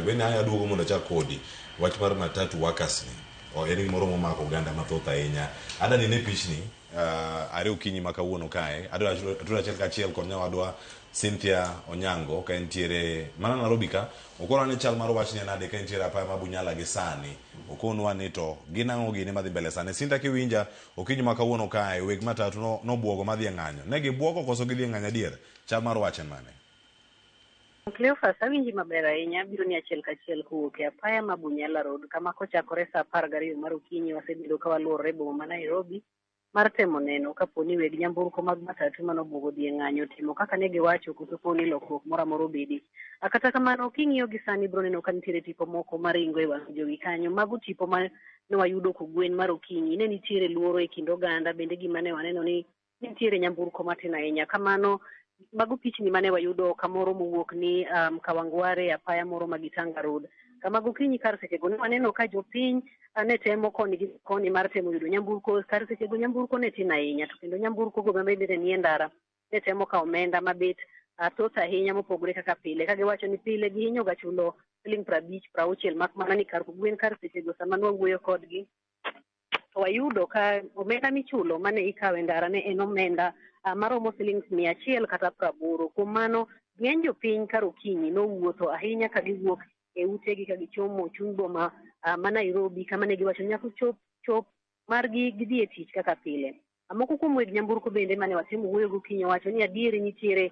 Ng'anyo. Bende aya aduogo mondo achak kodi wach mar matatu workers ni. O, en gimoro momako oganda mathoth ahinya. Adwa ni ne pichni are okinyi ma kawuono kae. Adwa atudo achiel kachiel kod nyawadwa Cynthia Onyango ka entiere mana Nairobi ka. Okonwa ni chal mar wachni en nade ka entiere apaya ma Bunyala gi sani. Okonwa ni to gin ang'o gini madhi mbele sani. Cynthia kiwinja okinyi ma kawuono kae weg matatu no nobuogo madhi e ng'anyo. Ne gibuogo koso gidhi e ng'anyo adier? Chal mar wach en mane? Cleophas, awinji maber ahinya. Abiro ni achiel kachiel kowuok e apaya ma Bunyala Road, kama kochakore saa 12 mar okinyi wasebedo ka waluorore e boma ma Nairobi mar temo neno kapo ni weg nyamburko mag matatu manobuogo dhi e ng'anyo timo kaka ne giwacho koso po ni lokruok moro amora obedi. Kata kamano, king'iyo gi sani ibiro neno ka nitiere tipo moko maringo e wang' jowi kanyo. Mago tipo ma ne wayudo kogwen mar okinyi. Ne nitiere luoro e kind oganda, bende gima ne waneno ni nitiere nyamburko matin ahinya. Kamano, mago pichni mane wayudo kamoro mowuok ni Kawangware, apaya moro ma Gitanga Road. Kama gokinyi kar sechego ne waneno ka jopiny ne temo koni gi koni mar temo yudo nyamburko. Kar sechego nyamburko ne tin ahinya, to kendo nyamburko go bende ne nie ndara ne temo kawo omenda mabet thoth ahinya mopogore kaka pile. Ka giwacho ni pile gihinyo ga chulo siling 50, 60, mak mana ni kar kogwen kar sechego sama nwawuoyo kodgi to wayudo ka omenda michulo mane ikawo e ndara ne en omenda maromo siling 100 kata 80. Kuom mano, ng'eny jopiny kar okinyi nowuotho ahinya ka giwuok e utegi ka gichomo chuny boma ma Nairobi, kama ne giwacho nyaka chop chop margi gidhi e tich kaka pile. Moko kuom weg nyamburko bende mane watemo wuoyo gokinyi owacho ni adieri nitiere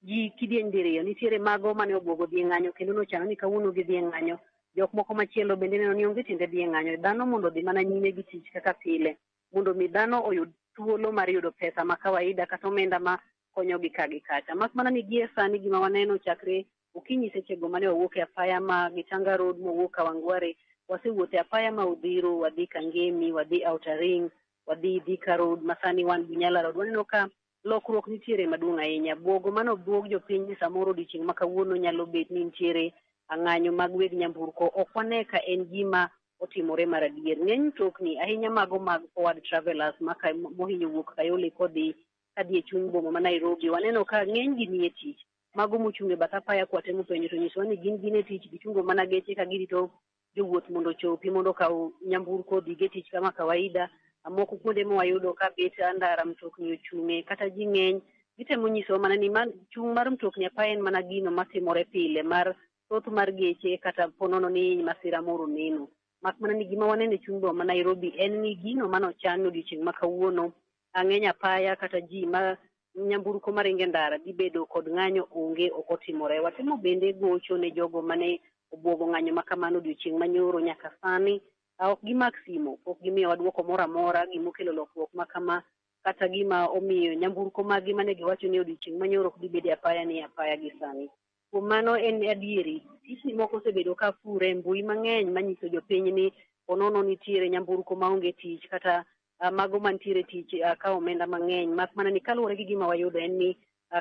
ji kidieny diriyo, nitiere mago mane obuogo dhi e ng'anyo kendo nochano ni kawuono gidhi e ng'anyo. Jok moko machielo bende neno ni onge tiende dhi e ng'anyo, dhano mondo odhi mana nyime gi tich kaka pile, mondo mi dhano oyud thuolo mar yudo pesa ma kawaida kata omenda ma konyogi ka gi kacha. Mak mana ni gie sani gima waneno chakre okinyi sechego mane wawuok e apaya ma Gitanga Road mowuok Kawangware, wasewuotho e apaya ma Udhiro, wadhi Kangemi, wadhi Outer Ring, wadhi Thika Road, ma sani wan Bunyala Road. Waneno ka lokruok nitiere maduong' ahinya. Buogo mane obuog jopiny ni samoro odiochieng' ma kawuono nyalo bet ni nitiere ng'anyo mag weg nyamburko, ok wane ka en gima otimore mar adier. Ng'eny mtokni ahinya mago mag forward travelers ma mohinyo wuok Kayole kodhi kadhi e chuny boma ma Nairobi, waneno ka ng'eny gi nie tich. Mago mochung' e bath apaya kwatemo penjo to nyisowa ni gin gin e tich, gichungo mana geche ka girito jowuoth mondo ochopi mondo okaw nyamburko odhi go e tich kama kawaida. Moko kuonde ma wayudo ka bet ndara mtokni ochung'e kata ji ng'eny, gitemo nyisowa mana ni chung' mar mtokni apaya en mana gino matimore pile mar thoth mar geche kata ponono ni masira moro oneno. Mak mana ni gima waneno e chuny boma ma Nairobi en ni gino manochan odiochieng' ma kawuono, ang'eny apaya kata ji ma nyamburko maringo e ndara dhi bedo kod ng'anyo onge, ok otimore. Watemo bende gocho ne jogo mane obuogo ng'anyo ma kamano odiochieng' manyoro nyaka sani ok gimak simo, pok gimiyowa duoko moro amora gimokelo lokruok ma kama kata gima omiyo nyamburko maggi mane giwacho ni odiochieng' manyoro ok dhi bedo e apaya ni apaya gi sani. Kuom mano en adieri, pichni moko osebedo ka fure e mbui mang'eny manyiso jopiny ni ponono nitiere nyamburko maonge tich kata mago mantiere tich ka omenda mang'eny. Mak mana ni kaluwore gi gima wayudo en ni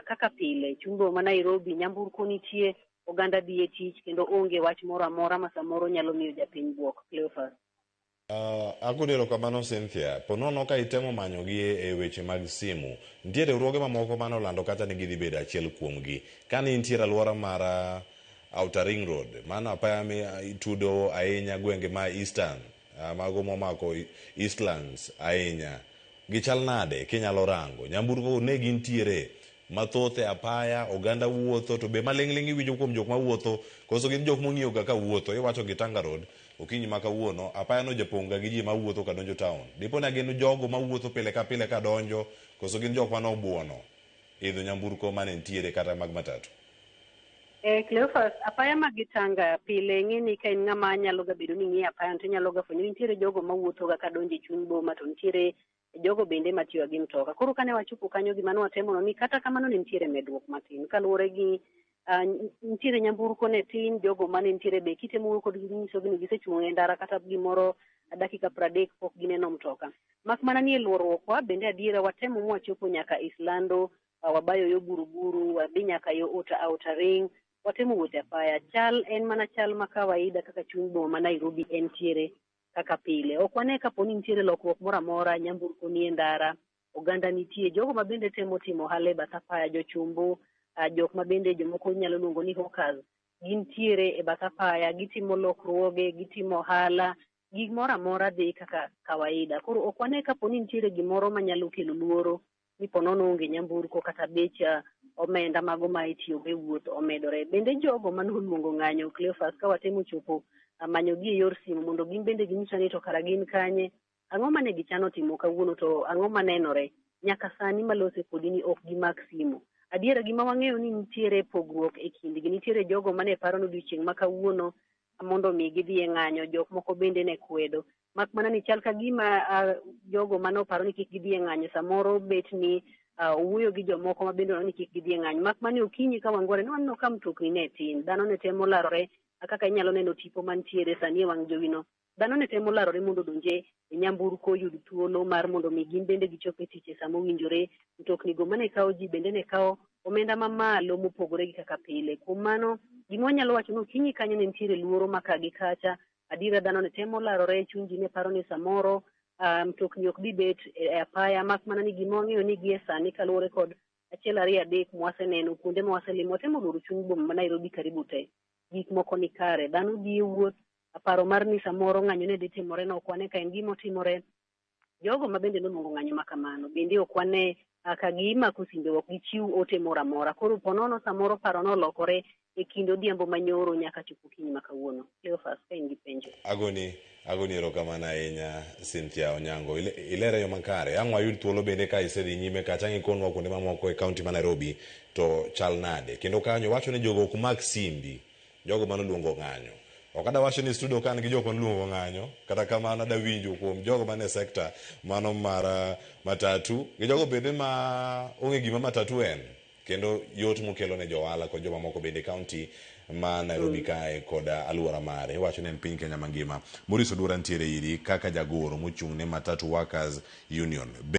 kaka pile chuny boma ma Nairobi nyamburko nitie, oganda dhi e tich kendo onge wach moro amora ma samoro nyalo miyo japiny buok. Cleophas. Agoni erokamano Cynthia. Ponono ka itemo manyogi e weche mag simu, nitie riwruoge mamoko mane olando kata ni gidhi bedo achiel kuomgi. Ka ni nitiere alwora mar Outer Ring Road, mano apaya mi itudo ahinya gwenge ma Eastern, mago momako Eastlands ahinya. Gichal nade kinyalo rango? Nyamburko ne gintiere mathoth e apaya, oganda wuotho, to be maling'ling' iwinjo kuom jok mawuotho, koso gin jok mong'iyo ga ka wuotho. Iwacho Gitanga Road, okinyi ma kawuono, apaya no japong' ga gi ji mawuotho ka donjo town. Dipo ni gin jogo mawuotho pile ka pile ka donjo, koso gin jok mane obuono idho nyamburko mane nitiere kata mag matatu? Cleophas, apaya mag Gitanga pile ing'e ni ka in ng'ama nyalo ga bedo ni ing'iyo apaya to inyalo ga fwenyo ni nitiere jogo mawuotho ga kadonjo e chuny boma to nitiere jogo bende matiyo gi mtoka. Koro kane wachopo kanyo gima ne watemo no ni kata kamano ne nitiere medruok matin kaluwore gi nitiere nyamburko ne tin, jogo mane nitiere be kitemo wuoyo kodgi ginyisogi ni gisechung' e ndara kata gimoro dakika 30 pok gineno mtoka. Mak mana ni e luoruokwa bende adiera watemo mwachopo nyaka Eastlando, wabayo yo Buruburu, wadhi nyaka yo Outer Ring, watemo wuotho e apaya. Chal en mana chal ma kawaida kaka chuny boma ma Nairobi entiere kaka pile. Ok wane kapo ni nitiere lokruok moro amora, nyamburko nie ndara, oganda nitie, jogo ma bende temo timo ohala e bath apaya, jochumbu, jok ma bende jomoko nyalo luongo ni hawkers, Gintiere e bath apaya, gitimo lokruoge, gitimo ohala, gimoro amora dhi kaka kawaida. Koro ok wane kapo ni nitiere gimoro manyalo kelo luoro ni ponono onge nyamburko kata bech omenda mago ma itiyogo e wuoth omedore. Bende jogo mane oluongo ng'anyo, Cleophas, ka watemo chopo manyogi e yor simu mondo gin bende ginyiswa ni to kara gin kanye, ang'o mane gichano timo kawuono, to ang'o manenore nyaka sani malose kodi ni ok gimak simu. Adiera gima wang'eyo ni nitiere pogruok e kindgi, nitiere jogo mane paro ni odiochieng' ma kawuono mondo mi gidhi e ng'anyo, jok moko bende ne kwedo. Mak mana ni chal ka gima jogo mane oparo ni kik gidhi e ng'anyo samoro bet ni owuoyo gi jomoko ma bende ni kik gidhi e ng'anyo. Mak mana ni okinyi ka wangware ne waneno ka mtokni ne tin, dhano ne temo larore kaka inyalo neno tipo mantiere sani e wang' jowino. Dhano ne temo larore mondo odonje e nyamburko, oyud thuolo mar mondo mi gin bende gichop e tich e sama owinjore. Mtokni go mane kawo ji bende ne kawo omenda mamalo mopogore gi kaka pile. Kuom mano, gima wanyalo wacho ni okinyi kanyo ne nitiere luoro ma ka gi kacha. Adiera dhano ne temo larore, chuny ji ne paro ni samoro mtokni ok bi bet e apaya, mak mana ni gima wang'eyo ni gie sani kaluwore kod achiel ariyo adek mwaseneno kuonde ma waselimo, watemo luoro chuny boma ma Nairobi karibu te. Gik moko ni kare, dhano dhi e wuoth, paro mar ni samoro ng'anyo ne dhi timore no ok wane ka en gima otimore. Jogo ma bende noluongo ng'anyo ma kamano bende ok wane ka gimako simbe, ok gichiw ote moro amora. Koro ponono samoro paro nolokore e kind odhiambo manyoro nyaka chopo okinyi ma kawuono. Cleophas, ka in gi penjo. Agoni erokamano ahinya, Cynthia Onyango. Ilere yo makare. Ang' wayud thuolo bende ka isedhi nyime kacha, ang' ikonwa kuonde mamoko e kaunti ma Nairobi to chal nade. Kendo kanyo wacho ni jogo ok mak simbi, jogo manoluongo ng'anyo. Ok ada wacho ni studio ka an gi jok manuoluongo ng'anyo, kata kamano ada winjo kuom jogo mane sekta mano mar matatu, gi jogo bende ma ong'e gima matatu en, kendo yot mokelo ne jo ohala kod joma moko bende e kaunti ma Nairobi kae kod aluora mare. Iwacho ni en piny Kenya mangima. Maurice Oduora nitiere iri kaka jagoro mochung' ne Matatu Workers Union.